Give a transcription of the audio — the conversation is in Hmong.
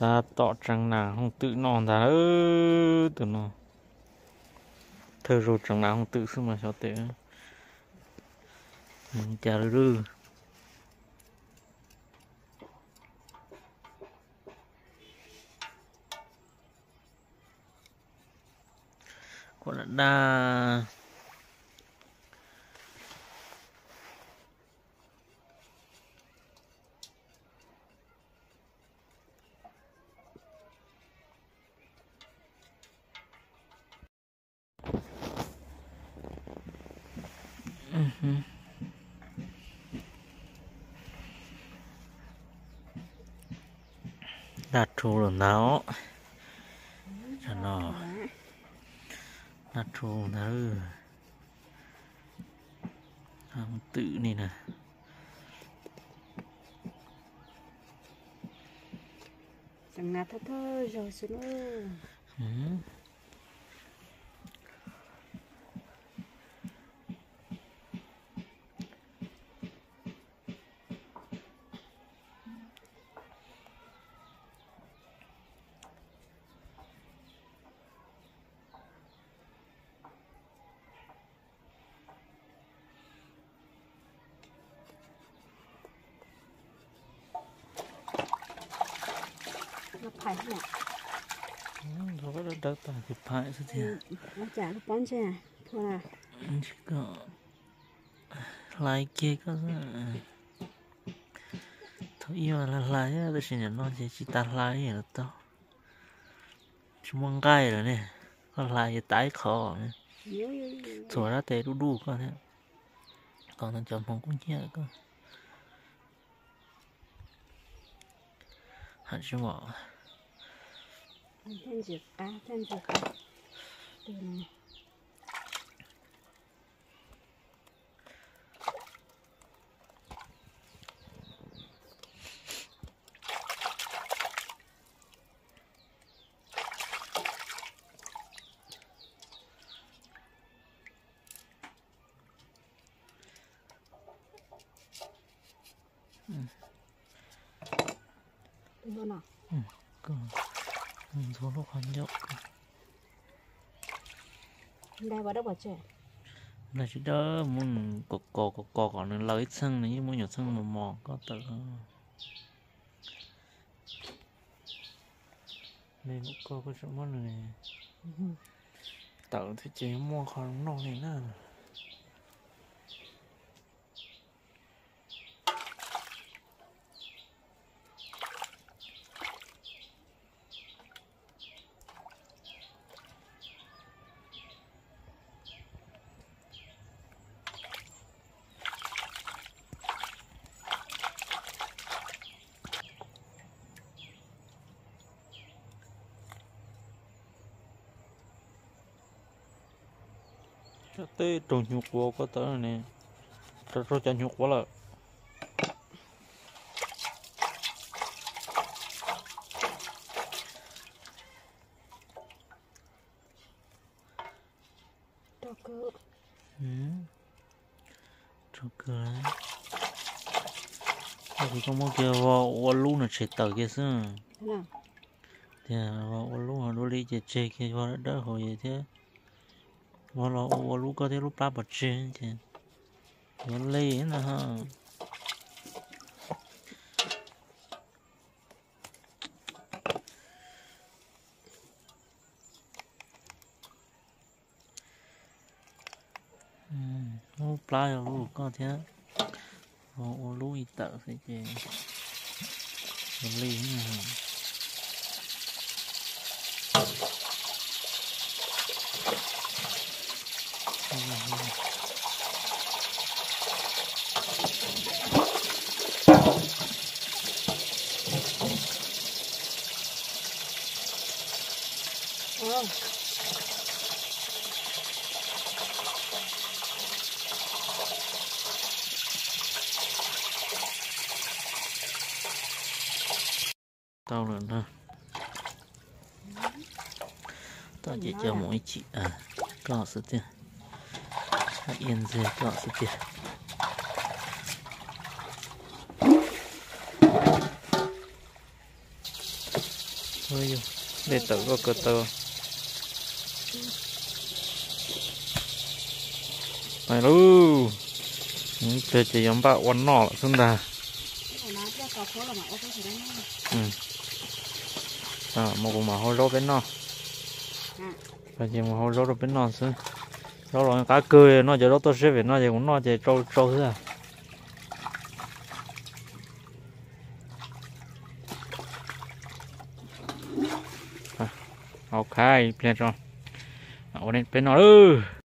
Tab tom tseev nas hooj twm noj ntag. Tus no thawj zaug tseev nas hooj twm xwb mas xyov tes mus cas li lawm. Kuv lam dag. Daj rhu lawm ntag. Tam no daj rhu ntag. Twm ni na. Ntxuav dawb dawb tas tis phais xwb tiag. Hlais kiag koj. Thaum ib hlais hlais tab sis nim no ces tsis tas hlais li lawm tau. Tsis muaj nqaij lawm ne. Koj hlais ces tas ib qho. Txhuam rab tes dub dub koj thiab. Kom cov hmoov kub hnyiab koj. Ham tsis mom. Ntxuav lub qhov ncauj. Nplaig tsis dawb, muab nws kos kos kos kom nws laws ib txheej, nws yeej muaj nyuam txheej mos mos koj tawm. Nplaig koj, koj tseem muab nws tawm thiab ces yuav muaj qhov noj li na. Tej raug hnyuv quav koj tawm ne, raug cov hnyuv quav lawm. Raug kawg, koj muab kiag vov ua lub no tseg tawm kiag xwb. Tias vov ua lub dua li ces tseg kiag vov dawb hauv thiab. Vov los ua ua lub koj thiab lub plab pov tseg ces yuav li na. Lub plab yog lub koj thiab, ua lub ib tawm xwb ces li. Tau lawm ntag. Tau ces coj mus ib chim, koj xwb tiag. Iab ntxiag koj xwb tiag. Ntej tawm koj kaw taw. Hais lauj, ib pliag ces yuav npaj ua noj lawm xwb ntag. Mus kuv mam hau zaub peb noj. Ces mus hau zaub rau peb noj xwb. Zaub los qab kawg, noj cov zaub toj siab pem no ces kuv noj ces tsau tsau xwb. Ok, ib pliag tso, ua peb noj lawm.